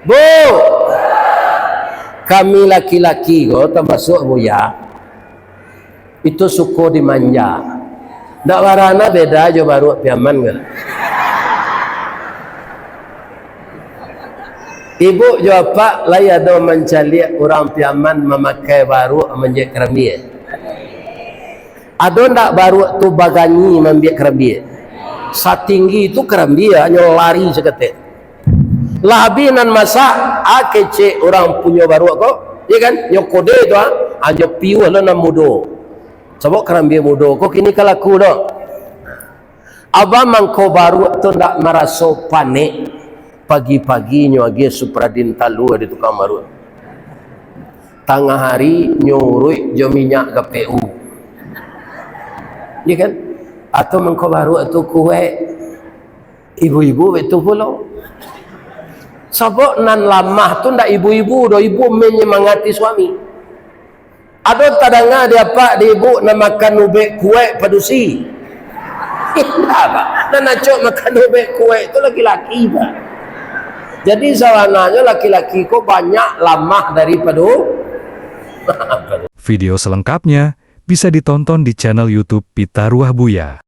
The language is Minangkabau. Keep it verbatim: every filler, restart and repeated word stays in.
Bu, kami laki-laki ko, tamasuak Buya, itu suko dimanja. Ndak barana beda jo baruak Piaman ko. Ibu jo apak lai ado mancaliak urang Piaman mamakai baruak manjek karambia? Ado ndak baruak tu baganyi mambiak karambia? Satinggi tu karambia, hanyo lari saketek. Lah abih nan masak, ah, kecek urang punyo baruak ko, iyo kan? Nyo kode tu, ah, ah, nyo piuah lo nan mudo. Sabab karambia mudo ko kini ka laku do. Abah mangko baruak tu ndak maraso panek, pagi-pagi nyo agiah Supradin talua di tukang baruak. Tangah hari nyo uruik jo minyak K P U. Iyo kan? Atau mangko baruak tu kuek. Ibu-ibu baitu pulo. Sabab nan lamah tu ndak ibu-ibu doh, ibu menyemangati suami. Ado tadanga di apak di ibu nan makan ubek kuek padusi? Indak, Pak. Nan acok makan ubek kuek tu laki-laki, Pak. Jadi, sabananyo laki-laki ko banyak lamah daripado. Video selengkapnya bisa ditonton di channel YouTube Pitaruah Buya.